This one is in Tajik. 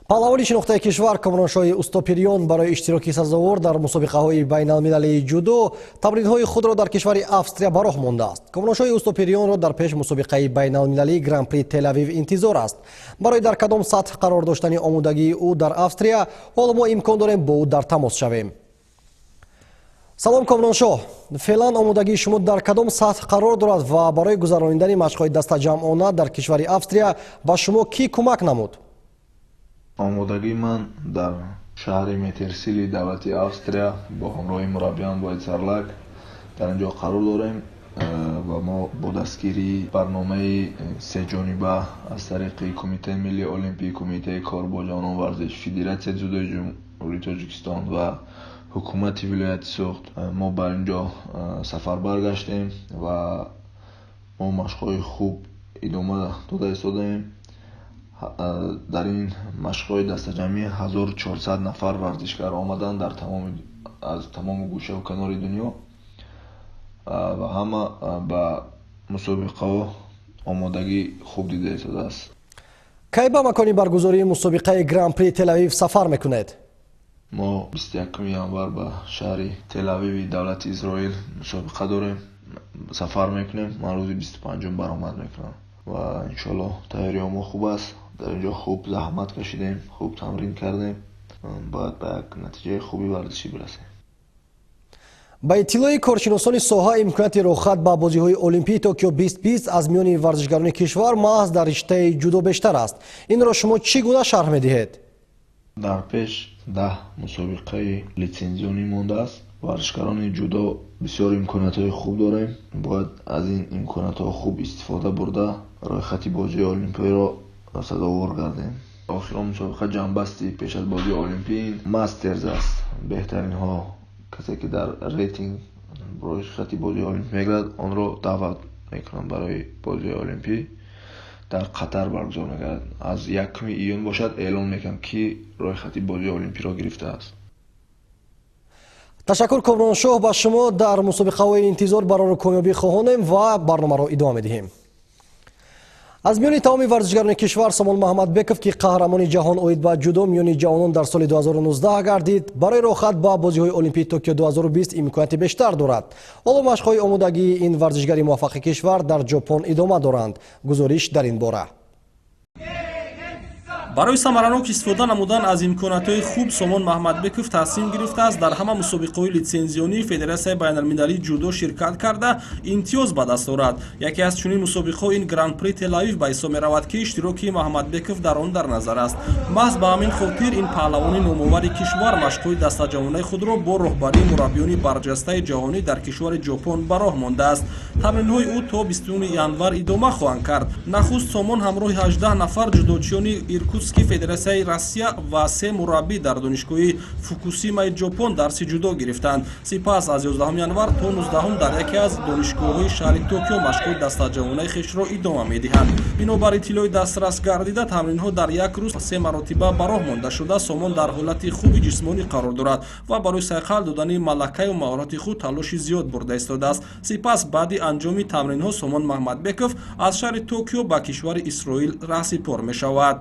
Паҳлавони шинохтаи кишвар Комроншоҳи Устопириён барои иштироки сазовор дар мусобиқаҳои байналмилалии ҷудо тамринҳои худро дар кишвари Австрия ба роҳ мондааст. Комроншоҳи Устопириёнро дар пеш мусобиқаи байналмилалии Гран-при Телавив интизор аст. Барои дар кадом сатҳ қарор доштани омодагии ӯ дар Австрия, ҳоло мо имкон дорем бо ӯ дар тамос шавем. Салом, Комроншоҳ! Феълан омодагии шумо дар кадом сатҳ қарор дорад ва барои гузаронидани машқҳои дастаҷамъона дар кишвари Австрия ба шумо кӣ кӯмак намуд? Омодагии ман дар шаҳри Метерсили давлати Австрия бо ҳамроҳи мураббиям Воҳид Сарлак дар ин ҷо қарор дорем ва мо бо дастгирии барномаи сеҷониба аз тариқи Кумитаи миллии олимпӣ, Кумитаи кор бо ҷавонон, варзиш, Федератсияи ҷудои Ҷумҳурии Тоҷикистон ва ҳукумати вилояти Суғд мо ба ин ҷо сафарбар гаштем ва мо машқҳои хуб идома дода истодаем. Дар ин машқҳои дастаҷамъӣ 1400 нафар варзишгар омаданд дар тамоми аз тамоми гӯшаву канори дунё ва ҳама ба мусобиқаҳо омодагӣ хуб дида истодааст. Кай ба макони баргузории мусобиқаи Гран-при Телавив сафар мекунед? Мо 21 январ ба шаҳри Телавиви давлати Изроил мусобиқа дорем, сафар мекунем. Ман рӯзи 25-ум баромад мекунам ва иншоаллоҳ тайёриҳо мо хуб аст. Дар ин ҷо хуб заҳмат кашидем, хуб тамрин кардем, бояд ба як натиҷаи хуби варзишӣ бирасем. Ба иттилои коршиносони соҳа, имконияти роҳхат ба бозиҳои Олимпии Токио 2020 аз миёни варзишгарони кишвар маҳз дар риштаи ҷудо бештар аст. Инро шумо чӣ гуна шарҳ медиҳед? Дар пеш 10 мусобиқаи литсензионӣ мондааст. Варзишгарони ҷудо бисёр имкониятҳои хуб дорем, бояд аз ин имкониятҳо хуб истифода бурда, рӯйхати бозиҳои олимпиро сазовор гардем. Охирон мусобиқа ҷамъбасти пеш аз бозии олимпӣ мастерз аст. Беҳтаринҳо, касе ки дар рейтинг рӯйхати бозии олимпӣ мегирад, онро даъват мекунанд барои бозиҳои олимпӣ, дар Қатар баргузор мегардад. Аз 1 июн бошад, эълон мекунам, ки рӯйхати бозии олимпиро гирифтааст. Ташаккур, Комроншоҳ. Ба шумо дар мусобиқаҳои интизор барору комёбӣ хоҳонем ва барномаро идома медиҳем. Аз миёни тамоми варзишгарони кишвар Сомон Маҳмадбеков, ки қаҳрамони ҷаҳон оид ба ҷудо миёни ҷавонон дар соли 2019 гардид, барои роҳхат ба бозиҳои Олимпии Токио 2020 имконияти бештар дорад. Ҳоло машқҳои омодагии ин варзишгари муваффақи кишвар дар Ҷопон идома доранд. Гузориш дар ин бора. Барои самаранок истифода намудан аз имкониятҳои хуб Сомон Маҳмадбеков тасмим гирифтааст дар ҳама мусобиқаҳои литсензионии Федератсияи байналмилалии ҷудо ширкат карда, имтиёз ба даст орад. Яке аз чунин мусобиқаҳо ин Гран-при Телавив ба ҳисоб меравад, ки иштироки Маҳмадбеков дар он дар назар аст. Маҳз ба ҳамин хотир ин паҳлавони номовари кишвар машқҳои дастаҷамъонаи худро бо роҳбарии мураббиёни барҷастаи ҷаҳонӣ дар кишвари Ҷопон ба роҳ мондааст. Тамринҳои ӯ то 20 январ идома хоҳанд кард. Нахуст Сомон ҳамроҳи 18 нафар ҷудочиёни Иркутски Федератсияи Россия ва се мураббӣ дар донишгоҳи Фукусимаи Ҷопон дарси ҷудо гирифтанд. Сипас аз 11 январ то 19 дар яке аз донишгоҳҳои шаҳри Токио машқҳои дастаҷамъонаи хешро идома медиҳанд. Бинобар иттилои дастрас гардида, тамринҳо дар як рӯз се маротиба ба роҳ монда шуда, Сомон дар ҳолати хуби ҷисмонӣ қарор дорад ва барои сайқал додани малакаю маҳорати худ талоши зиёд бурда истодааст. Сипас баъди анҷоми тамринҳо Сомон Маҳмадбеков аз шаҳри Токио ба кишвари Исроил раҳсипор мешавад.